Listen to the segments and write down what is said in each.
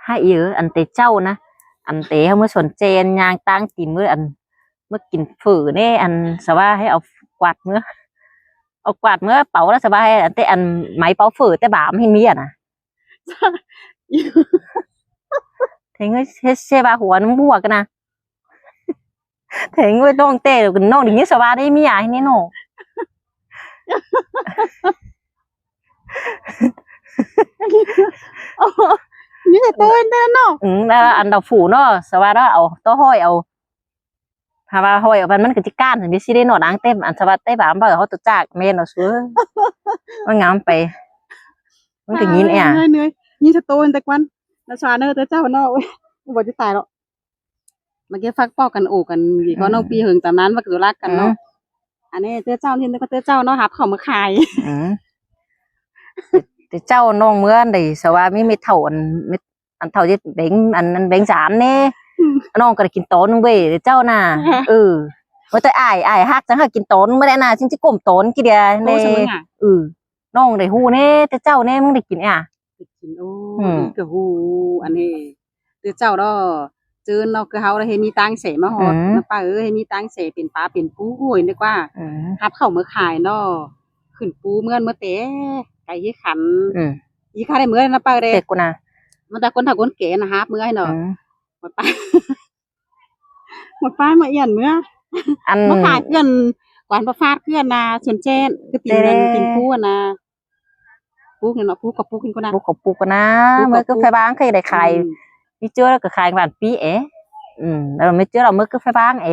ພະອີເອີ ອັນແຕ່ເຈົ້ານະ ອັນແຕ່ເຮົາເມືອສວນແຈນ ຍ່າງຕາງຕີນເມືອ ອັນ ເມືອກິນເຝີແດ່ ອັນສະຫວາໃຫ້ເອົາກວາດເມືອ ເອົາກວາດເມືອເປົ່າລະສະຫວາໃຫ້ ອັນແຕ່ອັນໄມ້ເປົ່າເຝີແຕ່ບາມໃຫ້ເມຍນະ ແທງເອີຍ ເຮັດເສບາຫົວນຳບົວກັນນະ ແທງເອີຍ ນ້ອງແຕ່ ນ້ອງໄດ້ຍິນສະຫວາໄດ້ເມຍໃຫ້ແນ່ເນາະ. ໂອ້ ມີແຕ່ໂຕແຕ່ເນາະ ອືມ ແລ້ວອັນດອກຟູເນາະ ສະຫວາເນາະ ເອົາໂຕຫ້ອຍເອົາ ຖ້າວ່າຫ້ອຍເອົາໄປມັນກໍຊິກ້ານ ມັນຊິໄດ້ນອນອ່າງເຕັມ ອັນສະຫວັດໄດ້ບາມເບີເຮົາຕົວຈາກແມ່ນເນາະ ເອີ ມັນງາມໄປ ມັນກໍຍິນແອ ເໜື່ອຍໆ ຍິນສະໂຕນແຕ່ກວັນ ລະສາເນີແຕ່ເຈົ້າເນາະ ໂອ້ຍ ບໍ່ຈະຕາຍດອກ ມາເກັບຝັກປອກກັນໂອກັນດີກໍ ອືມ ນ້ອງປີເຫິງຕຳນານວ່າກໍຮັກກັນເນາະ ອືມ ອັນນີ້ແຕ່ເຈົ້າ ນີ້ກໍແຕ່ເຈົ້າເນາະ ຮັບເຂົ້າມາຂາຍ ອືມ ແຕ່ເຈົ້ານ້ອງເມືອໃດ ສະຫວ່າມີແມ່ເຖົ້າ ອັນແມ່ ອັນເຖົ້າເຈັດແບ່ງ ອັນນັ້ນແບ່ງສາມແດ່ ອືມ ນ້ອງກໍໄດ້ກິນຕອນໜຶ່ງເວີຍ ເຈົ້ານະ ເອີ ເອີ ວ່າແຕ່ອ້າຍ ອ້າຍຮັກຈັ່ງໃຫ້ກິນຕອນມື້ໃດນະ ຈຶ່ງຊິກົ້ມຕອນກິນເດ ໂອ້ ເດ້ ສະເໝີຫຍັງ ເອີ ນ້ອງໄດ້ຮູ້ແດ່ ແຕ່ເຈົ້າແດ່ ມຶງໄດ້ກິນຫຍັງ ໄດ້ກິນ ໂອ້ ອືມ ນີ້ກໍຮູ້ ອັນນີ້ ແຕ່ເຈົ້າເນາະ ເຈີນເນາະ ຄືເຮົາໄດ້ເຮັດມີຕາງແສມາຮອດ ອືມ ນະປ້າເອີຍ ເຮັດມີຕາງແສເປັນປາເປັນປູ ໂອ້ຍ ນຶກວ່າ ອືມ ຮັບເຂົ້າເມືອຂາຍເນາະ ຂຶ້ນປູເມືອນເມືອແຕ່ໄກເຮຄັນ ອືມ ອີກະໄດ້ເມືອນະປ້າເດ້ ແຕ່ກູນະ ມັນແຕ່ຄົນເຖົ້າຄົນແກ່ນະຮັບເມືອໃຫ້ເນາະ ອືມ ໝົດປາຍ ໝົດປາຍມາອຽນເມືອ ອັນ ມາຂາຍເຄື່ອນ ກວານປະຟາດເຄື່ອນນະ ສວນແຈນ ຄືຕີນນັ້ນ ແຕ່ ຕີນປູຫັ້ນນະ ປູນີ້ເນາະ ປູກໍປູກິນກໍນະ ປູກໍປູກໍນະ ປູກໍປູ ເມືອຄືໄຟບາງ ເຄີຍໄດ້ຂາຍ ອືມ ມີເຈີແລ້ວກໍຂາຍຫວານປີເອ ອືມ ແລ້ວມີເຈີແລ້ວເມືອຄືໄຟບາງເອ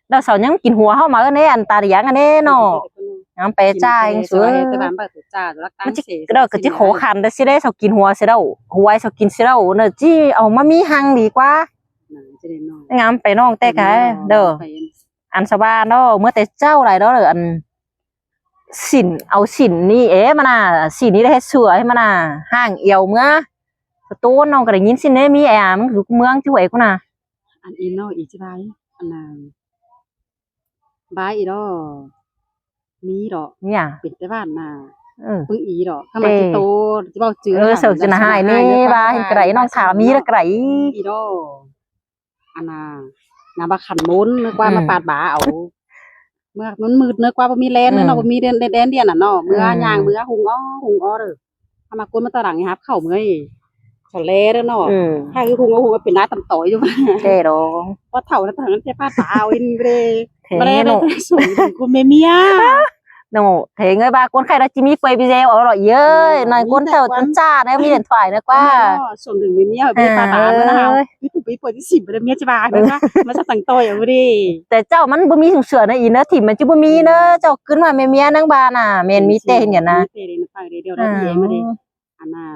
ແລ້ວເຂົາຍັງກິນຫົວເຮົາມາເອີ ອັນຕາຫຼຽງອັນນີ້ເນາະ ອືມ ຍັງໄປຈ່າຍ ກິນໄປເລີຍ ສວຍ ແຕ່ວ່າມັນບໍ່ໄດ້ຈ່າຍ ມັນຊິ ແລ້ວກໍຊິຂໍຂັນໄດ້ຊິໄດ້ ເຂົາກິນຫົວຊິແລ້ວ ຫົວເຂົາກິນຊິແລ້ວເນາະ ຊິເອົາມາມີຮັ່ງດີກວ່າ ງາມໄປນ້ອງແຕ່ກະເດີ ອັນສະຫວ່າເນາະ ເມືອແຕ່ເຈົ້າຫຼາຍເນາະ ອັນ ສິນ ເອົາສິນນີ້ເອ ມານະ ສິນນີ້ໄດ້ເຮັດເສືອໃຫ້ມານະ ຫ້າງອຽວເມືອ ສະໂຕນ ນ້ອງກໍໄດ້ຍິນສິນເດ ມີອາ ມັນຢູ່ເມືອງຈຸເອກູນະ ອັນອີນ້ອງອີຈະບາຍ ອັນນາ ບາຍອີດອກ ມີດອກ ມີຫຍັງ ເປັນແຕ່ບ້ານນາ ເອີ ປຶ້ງອີດອກ ຄຳວ່າຊິໂຕ ຊິເວົ້າຈື່ ເອີ ເສີກຈະນະຫາຍນີ້ ວ່າເຫັນກະໄດ ນ້ອງຖາມມີລະກະໄດ ອີດອກ ອັນນ່າ ນາບາຂັນມົນ ນຶກວ່າ ອືມ ມາປາດບາເອົາ ເມືອມັນມືດ ນຶກວ່າບໍ່ມີແລນເລີຍເນາະ ອືມ ບໍ່ມີແລນ ແລນດຽນນະເນາະ ເມືອ ອືມ ຍ່າງເມືອ ຮຸ່ງອໍ ຮຸ່ງອໍເດີ ຖ້າມາກົນມາຕາຫຼັງນີ້ ຮັບເຂົ້າເມືອ ເຂົາແລເດີເນາະ ອືມ ຖ້າຄືຮຸ່ງອໍ ຮຸ່ງອໍ ເປັນໜ້າຕຳຕອຍຢູ່ ແຕ່ດອງ ພໍເຖົ້ານະ ຕອນນັ້ນແຕ່ປ້າຕາເອົາອີ່ນີ້ເດ້ ແທ້ ມາແລເນາະ ເດີ ສູງ ຄຸນແມ່ເມຍ ເນາະ ແທ້ເອີຍ ວ່າຄົນໄຂ້ລະຊິມີເປື່ອຍໄປແລ້ວ ເອົາເນາະ ເອີຍ ອືມ ນ້ອຍຄົນເຖົ້າຈົນຈ້າແນວມີແດນຖວາຍນະກວ່າ ເນາະ ສ່ວນໜຶ່ງມີເມຍ ເອີ ມີປາດບານນະ ເຮົາ ເອີຍ ມີຜູ້ມີຜົວທີ່ສິມໄປເລີຍ ເມຍຈະວ່ານະ ມາສະຕັງຕໍ່ຢູ່ບໍ່ດີ ແຕ່ເຈົ້າມັນບໍ່ມີສົງເສືອນະ ອີນະ ທີ່ມັນຈະບໍ່ມີເນາະ ເຈົ້າຂຶ້ນວ່າແມ່ເມຍນາງບານນະ ແມ່ນມີແຕ່ເຮັດຫຍັງນະ ມີແຕ່ເດ້ນະ ໄປເດ້ ດຽວເຮົາເອງມາເດ້ ອັນນ່າ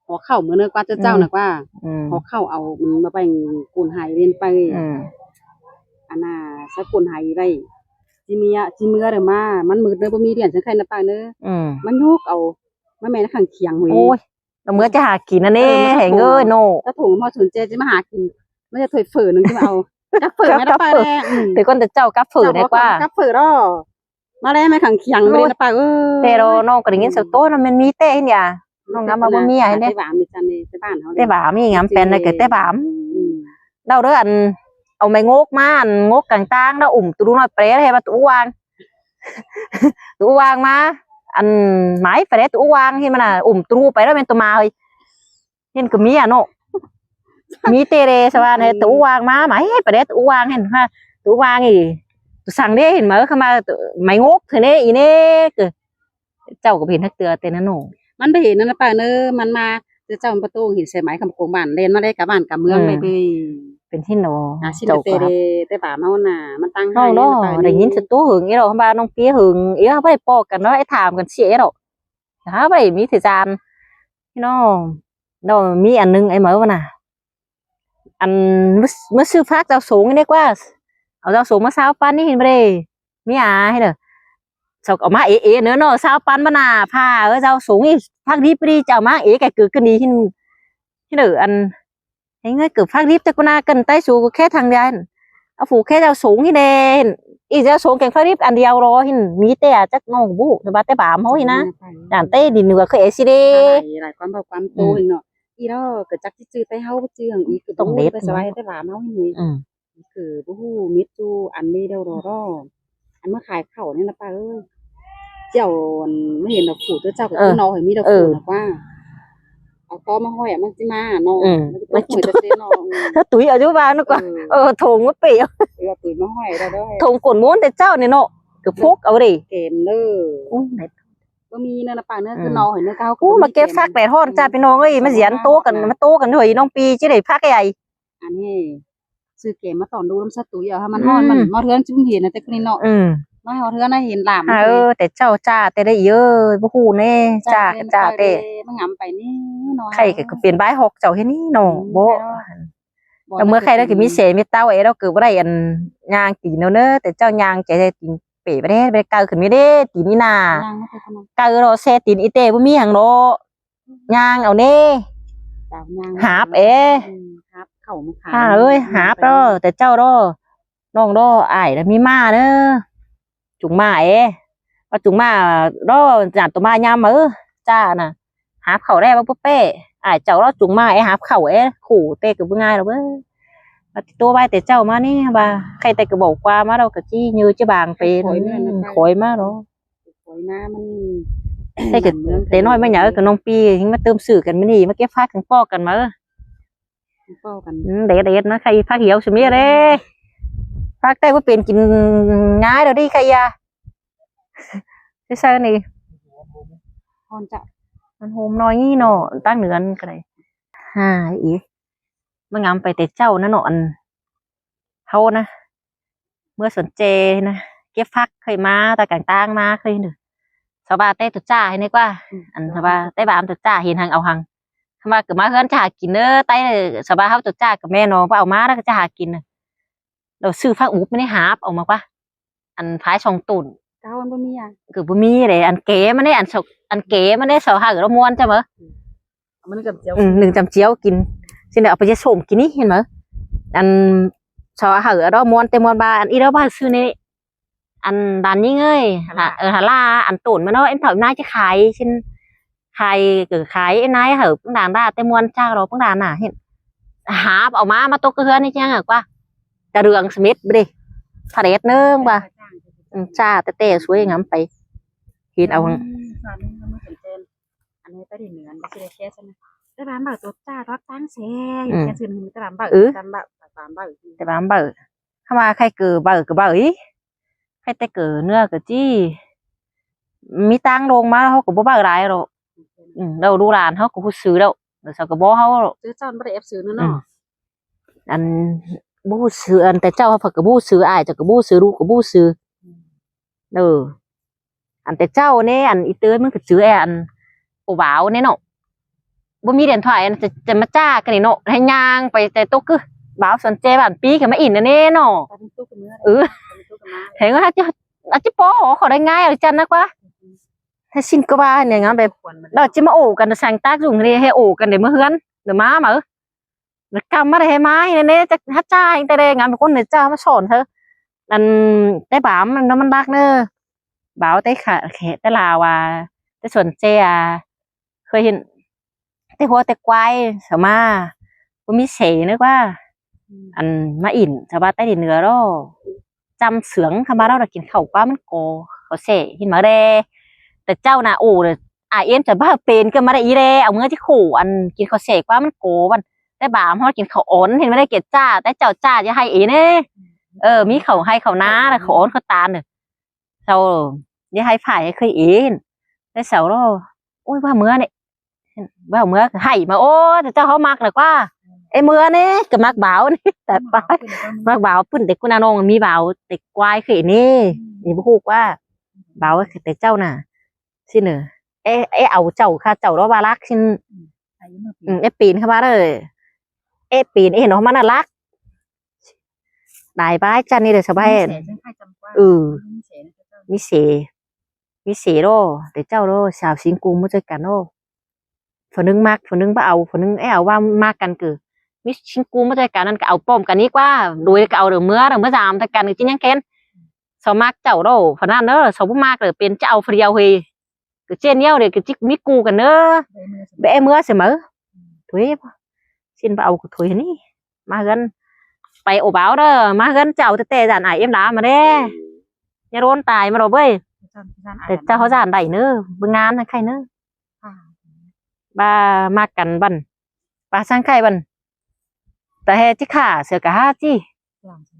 ຫໍເຂົ້າມື້ເນາະ ກວ່າເຈົ້າເຈົ້ານະ ອືມ ກວ່າ ອືມ ຫໍເຂົ້າເອົາມັນມາແບ່ງກູນໃຫ້ເລນໄປ ອືມ ອັນນ່າ ສະກຸນໃຫ້ໄວ້ ຊິເມືອ ຊິເມືອເດີມາ ມັນມືດເດີ ບໍ່ມີຫຼຽນສັງໄຄນະປ້າເດີ ອືມ ມັນຍົກເອົາ ມັນແມ່ນຂັງຂຽງຫຸຍ ໂອ້ຍ ລະເມືອຈະຫາກິນອັນນີ້ ເອີ ແຮງເອີຍເນາະ ຕາຖົງມາສົນໃຈຈະມາຫາກິນ ມັນຈະຖ້ວຍເຝີໜຶ່ງຈະມາເອົາ ກັບເຝີແມ່ນະປ້າເດ້ ອືມ ແຕ່ກ່ອນແຕ່ເຈົ້າກັບເຝີແດ່ກວ່າ ກັບເຝີເນາະ ມາແລ້ວ ມາຂັງຂຽງ ໂອ້ຍ ໄປເລີຍນະປ້າເອີຍ ແຕ່ເນາະ ນ້ອງກໍໄດ້ຍິນສາວໂຕນະ ແມ່ນມີແຕ່ເຮັດຫຍັງ ນ້ອງນຳມາບໍ່ມີໃຫ້ແດ່ ແຕ່ບາມນີ້ ແຕ່ບ້ານເຮົາ ແຕ່ບາມມີຫຍັງແປນໃດກໍແຕ່ບາມ ອືມ ເຮົາເດີ ອັນ ເອົາໄມ້ງົກມາ ອັນ ງົກກາງຕາງ ແລ້ວອຸ້ມຕູນ້ອຍໄປແລ້ວ ໃຫ້ວ່າຕູວາງ ຕູວາງມາ ອັນ ໝາຍໄປແລ້ວຕູວາງ ເຫັນມັນນະ ອຸ້ມຕູໄປແລ້ວແມ່ນໂຕໝາເຮີ້ຍ ເຫັນກໍເມຍເນາະ ມີແຕ່ເດສະຫວ່ານໃຫ້ຕູວາງມາ ໝາຍໄປແລ້ວຕູວາງ ເຫັນວ່າຕູວາງອີ່ ຕູສັງເດ ເຫັນມາເອີ ຄຳວ່າໄມ້ງົກເທື່ອເດ ອີເນກ ເຈົ້າກໍບໍ່ເຫັນຈັກເທື່ອແຕ່ນັ້ນເນາະ ມັນໄປເຫັນນັ້ນນະປ້າເນີ ມັນມາ ເຈົ້າມັນປະຕູເຫັນສາຍໄໝຄຳໂກງບ້ານ ແລ່ນມາໄດ້ກະບ້ານກະເມືອງໄດ້ເລີຍ ເປັນເຫັນເນາະ ອາ ຊິນ ເຈົ້າ ແຕ່ ແຕ່ ແຕ່ບາມເຮົານະ ມັນຕ່າງຫາຍເນາະ ໄດ້ຍິນສະຕູຫຶງອີດອກ ຄຳວ່ານ້ອງປີຫຶງອີດອກ ເຮົາບໍ່ໄດ້ພໍ້ກັນເນາະ ໄອ້ຖາມກັນເສຍດອກ ຫາໄປມີແຕ່ຈານ ພີ່ນ້ອງ ດອກມີອັນໜຶ່ງ ໄອ້ເໝີວ່ານະ ອັນ ມາ ມາຊື້ຝາກເຈົ້າສົງນີ້ກວ່າ ເອົາເຈົ້າສົງມາຊາວປັນນີ້ເຫັນບໍ່ເດ້ ມີອາໃຫ້ເດີ ເຂົາເອົາມາເອໆເນີເນາະ ຊາວປັນມາໜ້າພາ ເອີ ເຈົ້າສົງນີ້ ຝາກດີບໍ່ດີ ເຈົ້າມາເອແກ່ເກີດຂຶ້ນດີ ເຫັນ ເຫັນເດີ ອັນ ໃຫ້ເງີຍເກີບຝາກດີ ແຕ່ກວ່າໜ້າກັນໄຕ້ສູແຄ່ທາງດຽວ ເອົາຜູແຄ່ເຈົ້າສົງນີ້ແດ່ ອີເຈົ້າສົງແກ່ງຝາກດີອັນດຽວລອ ເຫັນມີແຕ່ຈັກນ້ອງບໍ່ຮູ້ ແຕ່ວ່າແຕ່ບາມເຮົານີ້ນະ ຢ້ານແຕ່ດິນເໜືອຄືເອຊິເດ ຫຼາຍຄວາມເວົ້າຄວາມໂຕ ອືມ ເນາະ ອີ່ດອກ ກໍຈັກຊິຈື່ແຕ່ເຮົາ ບໍ່ຈື່ຫຍັງອີກ ກໍບໍ່ຮູ້ໄປສະບາຍແຕ່ວ່າເຮົານີ້ ອືມ ຄືບໍ່ຮູ້ມິດຢູ່ອັນນີ້ດອກ ອັນມາຂາຍເຂົ້ານີ້ນະປ້າເອີຍ ເຈົ້າ ອັນ ມາເຫັນດອກຄູ ຕົວເຈົ້າກໍຄືນ້ອງໃຫ້ມີດອກຄູນະປ້າ ເອົາຕໍມາຫ້ອຍ ມັນຊິມາເນາະ ມັນຊິຕົກຫ້ວຍຕະເຊເນາະ ເອີ ເອີ ໂຖງມາເປ ເອີ ໂຖງກົ້ນໂມນແຕ່ເຊົ້ານີ້ເນາະ ກໍພົກເອົາເດ້ ເກມເດີ ບໍ່ມີເນີນະປ້າເນີ ຄືນ້ອງໃຫ້ເນີ ໂອ້ ມາເກັບຊັກແດດຮ້ອນຈ້າ ພີ່ນ້ອງເອີຍ ມາສຽນໂຕກັນ ມາໂຕກັນເຮີ້ຍ ນ້ອງປີຊິໄດ້ພັກໃຫຍ່ ອັນນີ້ຊື້ແກງມາຕ້ອນດູນຳສາຕຸຍ ເອົາໃຫ້ມັນຮ້ອນ ມັນຮອດເຮືອນຊິບໍ່ເຫັນນະ ແຕ່ຄົນນີ້ເນາະ ມາຮອດເຮືອນນະເຫັນຫຼາມ ເອີ ແຕ່ເຈົ້າຈ້າແຕ່ໃດເອີຍ ບໍ່ຮູ້ແນ່ ຈ້າກໍຈ້າແຕ່ ມາງຳໄປນີ້ເນາະ ໄຂ່ກໍເປັນບາຍຮອກເຈົ້າເຮັດນີ້ເນາະ ບໍ່ ແລ້ວເມື່ອໄຂ່ລາວກໍມີແສມີເຕົ້າ ເອ ລາວກໍບໍ່ໄດ້ອັນຍ່າງຕີນເອົາເນີ ແຕ່ເຈົ້າຍ່າງແຈະຕີນເປໄປເດ້ ໄປເກົາຂຶ້ນມີເດ້ ຕີນນີ້ນາ ເກົາເລາະແຊຕີນອີແຕ່ບໍ່ມີຫຍັງເນາະ ຍ່າງເອົາເນ ຫາບເອ ຫາບເຂົ້າມາຂາຍ ເອີຍ ຫາບເນາະ ແຕ່ເຈົ້າເນາະ ນ້ອງເນາະ ອ້າຍລະມີມ້າເດີ ຈູງມ້າເອ ວ່າຈູງມ້າເນາະ ຍາມໂຕມາຍາມເອີ ຈ້ານະ ຫາບເຂົ້າແດ່ວ່າບໍ່ແປ້ ອ້າຍເຈົ້າເນາະ ຈູງມ້າເອ ຫາບເຂົ້າເອ ໂຫ ແຕ່ກໍບໍ່ງ່າຍດອກເວີຍ ວ່າຕິໂຕໄວ້ແຕ່ເຈົ້າມານີ້ ວ່າໃຄແຕ່ກໍບອກກວ່າມາ ເຮົາກໍຊິເຍີຈະບາງໄປ ຄອຍມາເນາະ ຄອຍມາເນາະ ຄອຍມາມັນ ແຕ່ກໍແຕ່ນ້ອຍມາຫຍັງ ກໍນ້ອງປີຍັງມາຕື່ມຊື່ກັນມື້ນີ້ ມາເກັບຜັກກັນປອກກັນມາເອີ ປອກກັນ ອືມ ເດັດໆ ມາ ໃຄຜັກຫຽວຊິມີເດ້ ຜັກແຕ່ບໍ່ເປັນກິນງ່າຍດອກເດ້ ໃຄຢາ ໃສ່ນີ້ ຮ້ອນຈະ ມັນໂຮມໜ້ອຍນີ້ເນາະ ຕັ້ງເໜືອນກໍໄດ້ ຫາອີ ມາງຳໄປແຕ່ເຊົ້ານະເນາະ ອັນ ເຮົານະ ເມືອສວນແຈນະ ເກັບຜັກເຄີຍມາ ຕາກາງຕາງມາເຄີຍເດີ ສະບາແຕ່ຕົວຈ້າໃຫ້ແນ່ກວ່າ ອືມ ອັນສະບາແຕ່ບາມຕົວຈ້າເຫັນຫັ້ນເອົາຫັ້ນ ຄຳວ່າກໍມາເຮືອນຈະຫາກິນເດີ ໄຕ້ ສະບາເຮົາຕົວຈ້າກໍແມ່ນເນາະ ບໍ່ເອົາມາແລ້ວກໍຈະຫາກິນ ແລ້ວຊື້ຜັກອຸບມານີ້ຫາບເອົາມາກວ່າ ອັນພາຍສອງໂຕນ ເຈົ້າມັນບໍ່ມີຫຍັງ ກໍບໍ່ມີເດ້ ອັນແກມັນເດ້ ອັນ ອັນແກມັນເດ້ ສາວເຮົາລາວມ່ວນຈ້າເມີ ອືມ ໜຶ່ງຈຳຈຽວ ອືມ ໜຶ່ງຈຳຈຽວກິນ ຊິໄດ້ເອົາໄປເຮັດສົ້ມກິນນີ້ ເຫັນບໍ່ ອັນສາວເຮົາລາວມ່ວນແຕ່ມ່ວນວ່າ ອັນອີ່ລາວວ່າຊື້ນີ້ ອັນດານຍິງເອີຍ ເອີ ຫາລາ ອັນໂຕນມາເນາະ ເອັນເຖົ້ານາຍຈະຂາຍຊິ ຂາຍກໍຂາຍ ເອັນນາຍເຮີ້ ປຶ້ງດານລາແຕ່ມ່ວນຈ້າລາວ ປຶ້ງດານນາ ເຫັນ ຫາບເອົາມາ ມາຕົກເຮືອນນີ້ຈັ່ງກວ່າ ກະເລື່ອງສະເມັດເດ້ ພະແດດເນີງວ່າ ອືມ ຈ້າແຕ່ໆ ຊ່ວຍງຳໄປ ເຮັດເອົາ ອືມ ອັນນີ້ໄປໄດ້ເໜືອນ ໄປຊິໄດ້ແຊຊັ້ນ ແຕ່ວ່າເບົາຕົວຈ້າ ຕອດຕາງແຊ ອືມ ແຊຊື່ນ ແຕ່ວ່າເບົາ ເອີ ແຕ່ວ່າເບົາ ແຕ່ວ່າເບົາ ຄຳວ່າໃຄເກີເບົາກໍເບົາອີ ໃຄແຕ່ເກີເນື້ອກໍຈີ ມີຕາງລົງມາ ເຮົາກໍບໍ່ເບົາຫຼາຍດອກ ອືມ ແລ້ວລູກຫຼານເຮົາກໍຮູ້ຊື່ແລ້ວ ແລ້ວເຂົາກໍບໍ່ເຮົາດອກ ເຈົ້າບໍ່ໄດ້ແອບຊື່ເນາະ ອືມ ອັນບໍ່ຮູ້ຊື່ ອັນແຕ່ເຈົ້າເຂົາກໍບໍ່ຮູ້ຊື່ ອ້າຍເຈົ້າກໍບໍ່ຮູ້ຊື່ ລູກກໍບໍ່ຮູ້ຊື່ ເອີ ອັນແຕ່ເຈົ້າແນ່ ອັນອີເຕີຍມັນກໍຈື່ ອັນຜູ້ບ່າວແນ່ເນາະ ບໍ່ມີແດນຖອຍ ອັນຈະ ຈະມາຈ້າກັນນີ້ເນາະ ໃຫ້ຍ່າງໄປແຕ່ຕົກຄືບ່າວສວນແຈບ້ານປີກໍມາອິນແນ່ເນາະ ເອີ ແຮງວ່າຈະ ອາດຈະພໍເຂົາໄດ້ງ່າຍ ອາຈານນັກວ່າ ໃຫ້ສິ້ນກໍວ່າແນວງາມແບບ ແລ້ວຈະມາໂອ້ກັນ ສ້າງຕາກຍຸງເດ້ ໃຫ້ໂອ້ກັນເດ້ ເມືອເຮືອນ ເດີມາມາ ແລ້ວກຳມາໄດ້ໃຫ້ມາໃຫ້ແນ່ ຈັກຫາຈ່າຍແຕ່ແລງາມ ເປັນຄົນເນາະ ເຈົ້າມາສອນເທີ ອັນແຕ່ບາມມັນ ມັນບັກເນີ ບາວແຕ່ຂະ ແຂ ແຕ່ລາວວ່າ ແຕ່ສວນແຈ ເຄີຍເຫັນແຕ່ງົວແຕ່ຄວາຍ ສາມາ ບໍ່ມີເສເນີກວ່າ ອືມ ອັນມາອິນ ສາມາໄຕ້ດິນເໜືອລອ ຈຳເສືອງ ຄຳວ່າລາວນະກິນເຂົ້າກວ່າມັນກໍ ເຂົ້າແຊ່ເຫັນມາແດ່ ແຕ່ເຈົ້ານະ ໂອ້ ອາເອັນຈະບ້າເປັນກໍມາໄດ້ອີແດ່ ເອົາເມືອຈິໂຄ ອັນກິນເຂົ້າແຊ່ກວ່າມັນກໍ ບັດແຕ່ບາມເຮົາກິນເຂົ້າອ່ອນ ເຫັນມາໄດ້ເກດຈ້າ ແຕ່ເຈົ້າຈ້າຢ່າໃຫ້ເອເນ ເອີ ມີເຂົ້າໄຮ່ເຂົ້ານາ ເຂົ້າອ່ອນເຂົ້າຕານເດີ ເຈົ້າຢ່າໃຫ້ຜາຍໃຫ້ເຄີຍເອ ແຕ່ເຈົ້າລະ ໂອ້ຍ ວ່າເມືອນີ້ ວ່າເມືອໃຫ້ມາ ໂອ້ ແຕ່ເຈົ້າເຮົາມັກນະກວ່າ ເອ ເມືອນີ້ກໍມັກບາວນີ້ ແຕ່ປາ ມັກບາວປຶ້ນ ແຕ່ກູນານ້ອງມີບາວ ແຕ່ກວາຍເຄີຍນີ້ ນີ້ບໍ່ຮູ້ກວ່າ ບາວແຕ່ເຈົ້ານະ ຊິເນີ ເອ ເອ ເອົາເຈົ້າຄ່າເຈົ້າລະວ່າລັກຊິ ອືມ ເອ ປີນເຂົ້າມາເດີ ເອ ປີນ ເອ ເຫັນເຮົາມານະລັກ ຫຼາຍບາຍຈັນນີ້ເດີສະບາຍ ມີເສ ເອີ ມີເສ ມີເສໂລ ແຕ່ເຈົ້າໂລ ສາວຊິງກຸງມາເຈີກັນໂລ ຜູ້ໜຶ່ງມັກ ຜູ້ໜຶ່ງບໍ່ເອົາ ຜູ້ໜຶ່ງເອົາ ວ່າມັກກັນຄື ມີຊິງກຸງມາເຈີກັນ ນັ້ນກໍເອົາປ້ອມກັນນີ້ກວ່າ ໂດຍກໍເອົາເດີເມືອເດີ ເມືອສາມທາງກັນກໍຈິຍັງແຄ້ນ ສາວມັກເຈົ້າໂລ ຜູ້ນັ້ນເດີ ສາວບໍ່ມັກເດີ ເປັນຈະເອົາຜູ້ດຽວເຮີຍ ກໍເຊັ່ນດຽວເດ ກໍຈິມີກູກັນເດີ ແບເມືອສະເໝີ ອືມ ຖ້ວຍບໍ່ ຊິນບໍ່ເອົາຖ້ວຍນີ້ ມາເຮືອນ ໄປໂອບາວເດີ ມາເຮືອນເຈົ້າແຕ່ ແຕ່ຢ້ານອ້າຍເອັມລາມາເດ້ ຢ່າໂດນຕາຍມາດອກເວີຍ ແຕ່ເຈົ້າເຮົາຢ້ານໄດ້ເນີ ເບິ່ງງານໃຫ້ໄຂ່ເນີ ບາມັກກັນບັນ ປາສັງໄຂ່ບັນ ຕາແຮຈິຂ້າເສືອກະຫາຈິ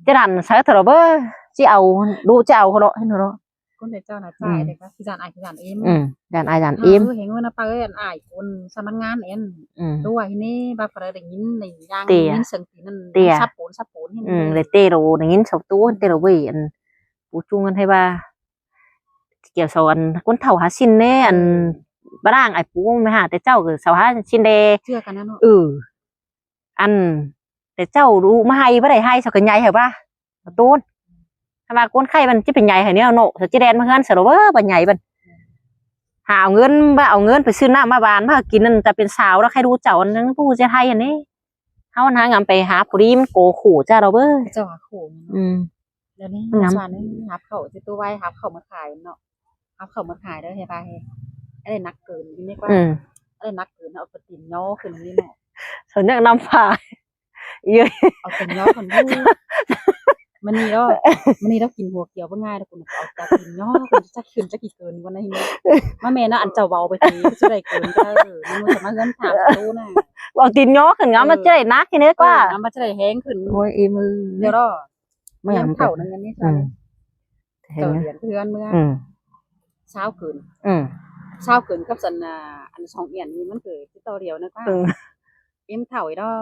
ຈະດັນໃສ່ເທື່ອເບີ ຊິເອົາດຸຈະເອົາເນາະ ເຫັນເນາະ ຄົນເຈົ້ານະ ອືມ ຈ່າຍເດ້ ຄືຢ້ານອາຍ ຄືຢ້ານເອັມ ອືມ ຢ້ານອາຍຢ້ານເອັມ ເອີ ເຫັນວ່ານະປາເອີຍ ອ້າຍຄົນສະມັນງານແອນ ອືມ ຕົວະນີ້ ບາດພະໄດ້ຍິນໃນຢ່າງ ໄດ້ຍິນສຽງຕີນນັ້ນ ສັບໂປນ ສັບໂປນ ອືມ ໄດ້ເຕໂລ ໄດ້ຍິນສັບໂຕ ເຕໂລເວີຍ ອັນ ປູຈຸງກັນໃຫ້ວ່າ ກ່ຽວສອນຄົນເຖົ້າຫາຊິນແດ່ ອັນ ເອີ ບາດາງອ້າຍປູແມ່ຫາ ແຕ່ເຈົ້າກໍເຊົາຫາຊິນແດ່ ເຊື່ອກັນນະເນາະ ເອີ ອັນ ແຕ່ເຈົ້າດຸມາໃຫ້ ບໍ່ໄດ້ໃຫ້ ເຈົ້າກໍໃຫຍ່ໃຫ້ວ່າ ໂຕນ ຖ້າວ່າຄົນໄຂ້ມັນຈະໄປໃຫຍ່ໃຫ້ແນວເນາະ ເຈົ້າຈະແລ່ນມາເຮືອນຊະໂລເວີ ບໍ່ໃຫຍ່ບັດ ຫາເອົາເງິນ ບໍ່ເອົາເງິນໄປຊື້ນ້ຳມາຫວານມາໃຫ້ກິນນັ້ນ ແຕ່ເປັນສາວແລ້ວໃຄ່ດູເຈົ້າ ອັນນັ້ນຜູ້ຈະໄທອັນນີ້ ເຮົານາງາມໄປຫາຜູ້ດີມັນໂກໂຂຈ້າດອກເວີຍ ເຈົ້າຫາໂຂແມ່ນເນາະ ອືມ ດຽວນີ້ ງາມ ສວນນີ້ຫາບເຂົ້າຊິໂຕໄວ ຫາບເຂົ້າມາຂາຍເນາະ ຫາບເຂົ້າມາຂາຍເດີ ເຮັດໄດ້ ໄດ້ໜັກເກີນຢູ່ນີ້ກວ່າ ອືມ ໄດ້ໜັກເກີນ ເອົາຕີນຍໍຂຶ້ນນີ້ເນາະ ສວນຍັງນຳພາ ເອີຍ ເອົາຕີນຍໍຂຶ້ນຢູ່ ມື້ນີ້ເນາະ ມື້ນີ້ລາວກິນຫົວກຽວບໍ່ງ່າຍດອກ ເອົາແຕ່ຕີນຍໍຂຶ້ນ ຈັກຂຶ້ນຈັກຊິເກີນກວ່ານັ້ນ ມາແມ່ນເນາະ ອັນເຈົ້າເວົ້າໄປຕິ ຊິໄດ້ເກີນ ເອີ ມັນຈະມາເຮືອນຖາມໂຕນະ ເອົາຕີນຍໍຂຶ້ນງາມ ເອີ ມັນຈະໄດ້ໜັກແຮງກວ່າ ເອີ ງາມ ມັນຈະໄດ້ແຮງຂຶ້ນ ໂອ້ຍ ອີມື ດຽວເນາະ ມັນຫຍັງ ເຂົ້ານັ້ນນີ້ ອືມ ເຈົ້າຫຼຽງເຮືອນເມືອ ອືມ ຊາວເກີນ ອືມ ຊາວເກີນກັບສັນນາ ອັນສອງອຽນນີ້ມັນເກີດທີ່ຕໍ່ດຽວນະກວ່າ ອືມ ເອັມເຖົ້າອີດອກ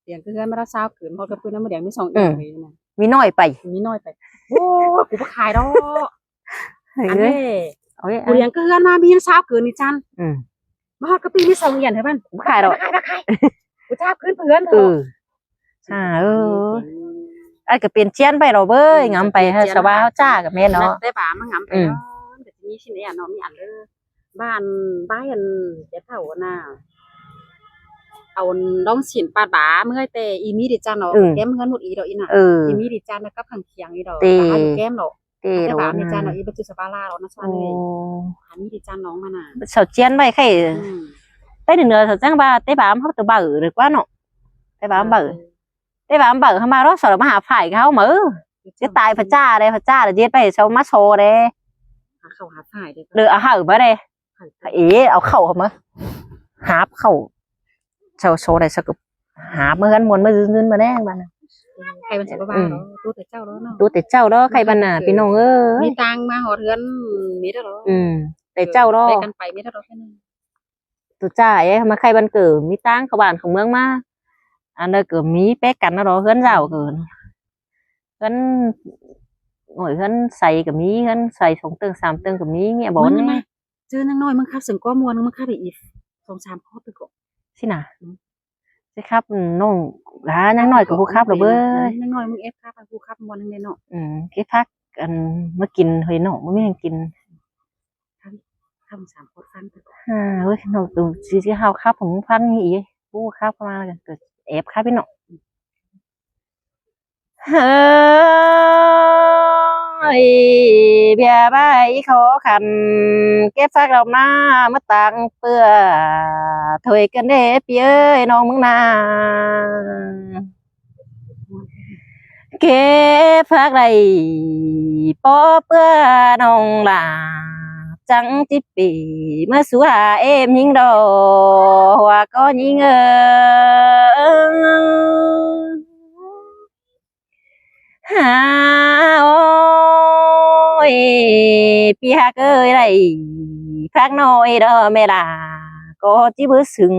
ຫຼຽງເຮືອນມາແລ້ວຊາວເກີນ ຮອດກັບຄືນມາຫຼຽງມີສອງອຽນ ອືມ ນີ້ນະ ມີນ້ອຍໄປ ມີນ້ອຍໄປ ໂອ້ຍ ກູບໍ່ຂາຍດອກ ເອີຍ ອັນນີ້ ເອີຍ ກູຫຼຽງເຮືອນມາມີຊາວເກີນນີ້ຈັນ ອືມ ມາຮອດກັບປີມີສອງອຽນໃຫ້ມັນ ບໍ່ຂາຍດອກ ບໍ່ຂາຍ ບໍ່ຂາຍ ກູຊາວຄືນເພື່ອນ ເອີ ອ່າ ເອີ ອັນກໍເປັນຈຽນໄປເນາະເວີຍ ອືມ ງຳໄປ ກໍເປັນຈຽນ ຊາວບ້ານເຮົາຈ້າກໍແມ່ນເນາະ ແຕ່ວ່າມັນງຳໄປ ອືມ ເນາະ ມັນກໍຈະມີຊິແນ່ເນາະ ມີອັນເດີ ບ້ານ ບ້ານແກ່ເຖົ້ານະ ເອົາດອງຊີ້ນປາດບາເມື່ອຍແຕ່ອີມີດີຈັນເນາະ ອືມ ແກ້ມເຮືອນໝົດອີດອກອີນະ ເອີ ອີມີດີຈັນກັບຂ້າງຄຽງອີດອກ ແຕ່ ແກ້ມດອກ ເຕໂດນ ແຕ່ບາມນີ້ຈານເນາະ ອີບໍ່ຈື່ສະບາລາດອກນະຊານເອີຍ ໂອ້ ອັນນີ້ດີຈານນ້ອງມານະ ເຂົາຈຽນໄວ້ໄຂ່ ອືມ ໄປເໜືອເຂົາຈັ່ງວ່າແຕ່ບາມເຮົາຕະເບີດີກວ່າເນາະ ແຕ່ບາມເບີ ເອີ ແຕ່ບາມເບີເຮົາມາເນາະ ສອນມາຫາຝ່າຍເຮົາມາ ເອີ ຈະຕາຍພະຈ້າເດ້ ພະຈ້າເດ້ ເຮັດໄປເຊົາມາຊໍເດ້ ຫາເຂົ້າຫາຝ່າຍເດ້ ເດີ ເອົາເຂົ້າມາເດ້ ເອີ ເອົາເຂົ້າເຂົ້າມາ ຫາບເຂົ້າ ເຊົາໂຊໄດ້ ເຊົາກໍຫາບມາເຮືອນມ່ວນມາຊື່ນໆ ມາແດ່ງບາດນະ ໃຜມັນຊິບໍ່ວ່າດອກ ອືມ ໂຕແຕ່ເຈົ້າແລ້ວເນາະ ໂຕແຕ່ເຈົ້າແລ້ວ ໃຜບັນນາ ພີ່ນ້ອງເອີຍ ມີຕັງມາຮອດເຮືອນມີແລ້ວເນາະ ອືມ ແຕ່ເຈົ້າເນາະ ໄປກັນໄປມີແລ້ວເນາະ ໂຕຈ້າເອີຍ ມາໃຜບັນເກີດ ມີຕັງເຂົ້າບ້ານເຂົ້າເມືອງມາ ອັນໃດກໍມີແປກັນເນາະ ເຮືອນເຈົ້າກໍ ເຮືອນ ໂອ້ຍ ເຮືອນໃສກໍມີ ເຮືອນໃສສອງເຕີງສາມເຕີງກໍມີ ເມຍບອນນີ້ ເຈີນາງນ້ອຍ ມຶງຂັບເຊິ່ງກໍມ່ວນ ມຶງຂັບໄປອີກສອງສາມຄອບເດີເກາະ ຊິນະ ອືມ ຊິຂັບນ້ອງ ຫານາງນ້ອຍກໍບໍ່ຂັບດອກເວີຍ ນາງນ້ອຍ ມຶງແອບຂັບ ໃຫ້ຜູ້ຂັບມ່ວນແດ່ເນາະ ອືມ ເກັບຜັກ ອັນ ມາກິນເຮີຍນ້ອງ ບໍ່ມີຫຍັງກິນ ຂັບສາມຄອບຟັງເດີເກາະ ຫາ ໂອ້ຍ ນ້ອງໂຕຊິ ຊິເຮົາຂັບໃຫ້ມຶງຟັງອີກ ຜູ້ຂັບມາແລ້ວກໍແອບຂັບອີກເນາະ. ເຮີ້ຍ ເບ້ຍບາຍຂໍຂັນ ເກັບຜັກດອກນາມາຕາກເປືອ ຖ້ວຍກັນເດ້ ພີ່ເອີຍ ນ້ອງມຶງນາ ເກັບຜັກໄດ້ພໍເປືອ ນ້ອງຫຼ້າ ຈັ່ງຈິເປ ເມືອສູ່ຫາເອັມຍິງດອກ ວ່າກໍຍິງເອີຍ. ຫາ ໂອ້ຍ ພີ່ຮັກເອີຍ ໄດ້ຜັກນ້ອຍດອກແມ່ຫຼ້າ ກໍຈິບຊຶງ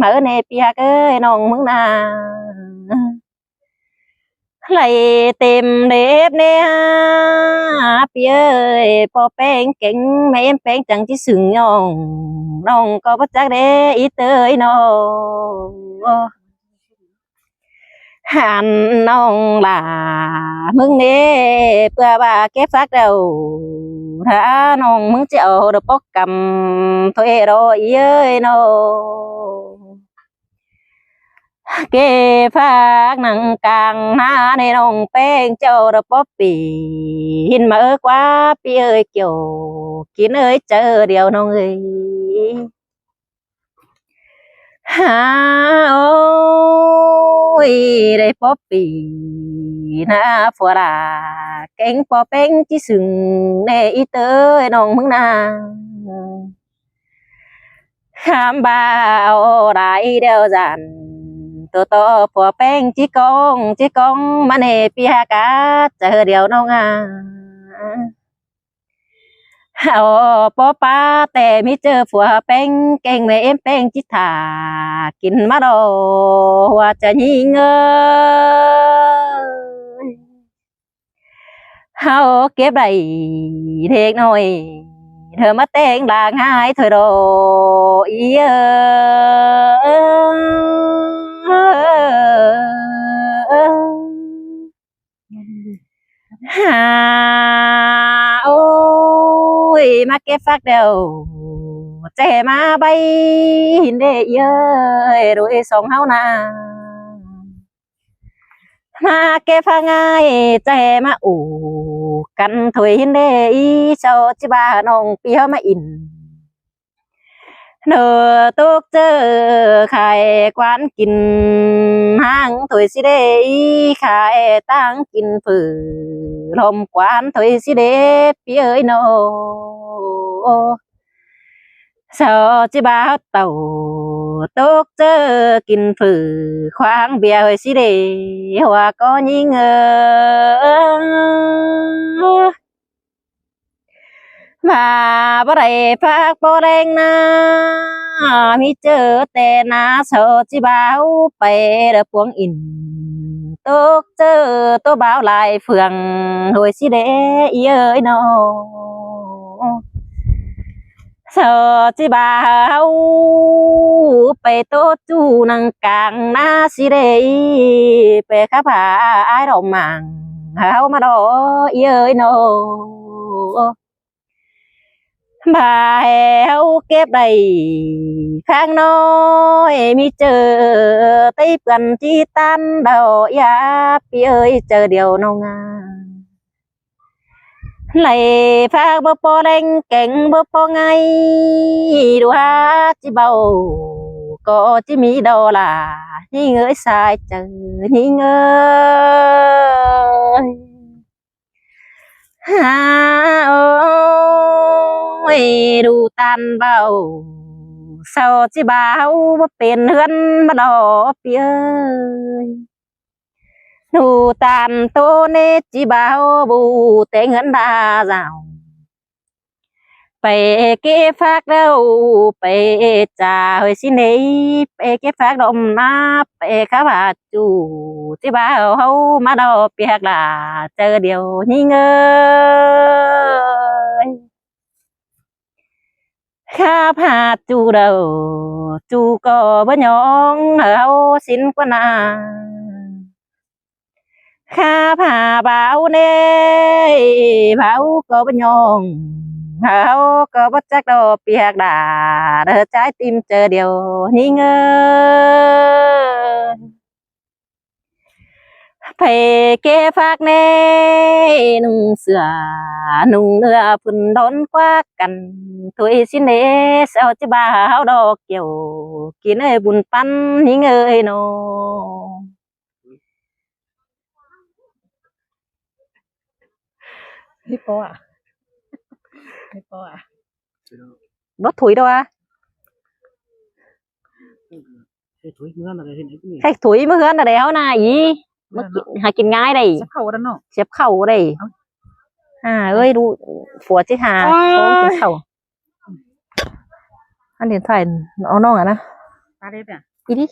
ມາເອີແນ່ ພີ່ຮັກເອີຍ ນ້ອງເມືອງນາ ໄລ່ເຕັມເລັບແນ່ ພີ່ເອີຍ ພໍ່ແປ້ງເກັ່ງ ແມ່ເອັມແປ້ງຈັ່ງຈິຊຶງນ້ອງ ນ້ອງກໍບໍ່ຈັກເດ້ ອີເຕີຍນ້ອງ. ຫັນນ້ອງຫຼ້າ ມຶງເດ້ ເພື່ອວ່າເກັບຝັກເຈົ້າ ຖ້ານ້ອງມຶງຈະເອົາດອກປອກກຳ ໂທເອໂດອີເອີຍນ້ອງ ເກັບຝັກນັ່ງກາງນາໃນນ້ອງແປ້ງເຈົ້າດອກປອບປີ ຫີນມາເອີກວ່າປີເອີຍກ່ຽວ ກິນເອີຍເຈີດຽວນ້ອງເອີຍ. ຫາ ໂອ້ຍ ໄດ້ພໍປີນາ ຜົວຫຼ້າ ແກງປໍແປ້ງຈິຊຶງແດ່ ອີເຕີຍນ້ອງເມືອງນາ ຄຳບາເອົາຫຼາຍດຽວຢັນ ໂຕຕໍ່ຜົວແປ້ງຈິກອງ ຈິກອງມາແດ່ ປີຫາກາດເຈີດຽວນ້ອງອາ ເອົາປໍປາແຕ່ມີເຈີຜົວແປ້ງ ແກງແມ່ເອັມແປ້ງຈິຖ້າ ກິນມາດອກ ຫົວໃຈຍິງເອີຍ ເຮົາເກັບໄດ້ເລັກນ້ອຍ ເດີມາແຕ່ງຫຼາງຫາຍຖ້ວຍດອກ ອີເອີຍ ຫາ ໂອ້ຍ ມາເກັບຝັກແລ້ວ ແຈມາໃບຫີນເດ້ ເອີຍ ໂດຍສອງເຮົານາ ມາເກັບຝັກງ່າຍ ແຈມາອູກັນຖ້ວຍຫີນເດ້ ອີເຈົ້າຈິບານ້ອງປີເຮົາມາອິນ ເດີ ຕົກເຈີຂາຍກວານກິນ ຫາງຖ້ວຍຊິເດ້ ຂາຍຕາງກິນເຝີ ລອມກວານຖ້ວຍຊິເດ້ ປີເອີຍນ້ອງ ເຈົ້າຈິບາເຮົາເຕົ້າ ຕົກເຈີກິນເຝີ ຄວາງເບຍເຮີຍຊິເດ້ ຫົວກໍຍິງເອີຍ ມາບໍ່ໄດ້ພັກບໍ່ແລງນາ ມີເຈີແຕ່ນາ ເຊົາຈິບ່າວໄປລະປວງອິນ ຕົກເຈີໂຕບ່າວຫຼາຍເຟືອງ ໂດຍຊິເດ ອີເອີຍນ້ອງ ເຊົາຈິບ່າວໄປໂຕຈູ່ນັ່ງກາງນາຊິເດ ໄປຄະພາອ້າຍດອກໝາງ ເຮົາມາດອ ອີເອີຍນ້ອງ ບ່າແຮວເກັບໄດ້ຂ້າງນ້ອຍ ມີເຈີໄຕ້ເປື້ອນຈີຕານດອກ ຢາ ປີເອີຍ ເຈີດຽວນ້ອງງາມ ໄຫຼພາກບໍ່ພໍແລງ ແກງບໍ່ພໍໄງ ດູຫາຈິເບົາ ກໍຈິມີດອລາ ຍິງເອີຍ ສາຍເຈີ ຍິງເອີຍ ຫາ ໂອ້ຍ ດູຕານເບົາ ເຊົາຈິບ່າວບໍ່ເປັນເຮືອນມາດອກ ປີເອີຍ ດູຕານໂຕເນຈິບ່າວ ບູແຕ່ເງິນດາເຈົ້າ ໄປເກັບຜັກແລ້ວ ໄປຈາເຮີຍຊິເນ ໄປເກັບຜັກດອມນາ ໄປຄາບຫາຈູ່ ຈິບ່າວເຮົາມາດອກ ປີຫາກຫຼ້າ ເຈີດຽວຍິງເອີຍ ຄາບຫາຈູ່ເດີ ຈູ່ກໍບໍ່ຍອງ ເຮົາສິ້ນກວ່າໜ້າ ຄາບຫາບ່າວເນ ບ່າວກໍບໍ່ຍອງ ເຮົາກໍບໍ່ຈັກດອກ ປີຫາກຫຼ້າ ເດີຈາຍຕິມເຈີດຽວຍິງເອີຍ ໄປເກັບຜັກແນ່ ນຸ່ງເສື້ອນຸ່ງເນື້ອ ພື້ນດອນກວ່າກັນ ຖ້ວຍຊິເນ ເຊົາຈິບ່າວດອກກ່ຽວ ກິນເອີຍບຸນປັນ ຍິງເອີຍນ້ອງ ເຮັດພໍອະ ເຮັດພໍອະ ບໍ່ຖົຍດອກ ໃຫ້ຖົຍເມືອນະໄດ໋ ໃຫ້ຖົຍເມືອນະໄດ໋ ເຮົານະອີ ມາກິນ ຫາກິນງ່າຍໄດ໋ ສຽບເຂົ້າໄດ້ເນາະ ສຽບເຂົ້າໄດ້ ເອົ້າ ອ່າ ເອີຍ ດູ ຜົວຊິຫາ ໂອ້ ໂອ້ ກິນເຂົ້າ ອັນນີ້ຖ່າຍ ເອົານ້ອງອະນະ ຕາເລັບອະ ອີນີ້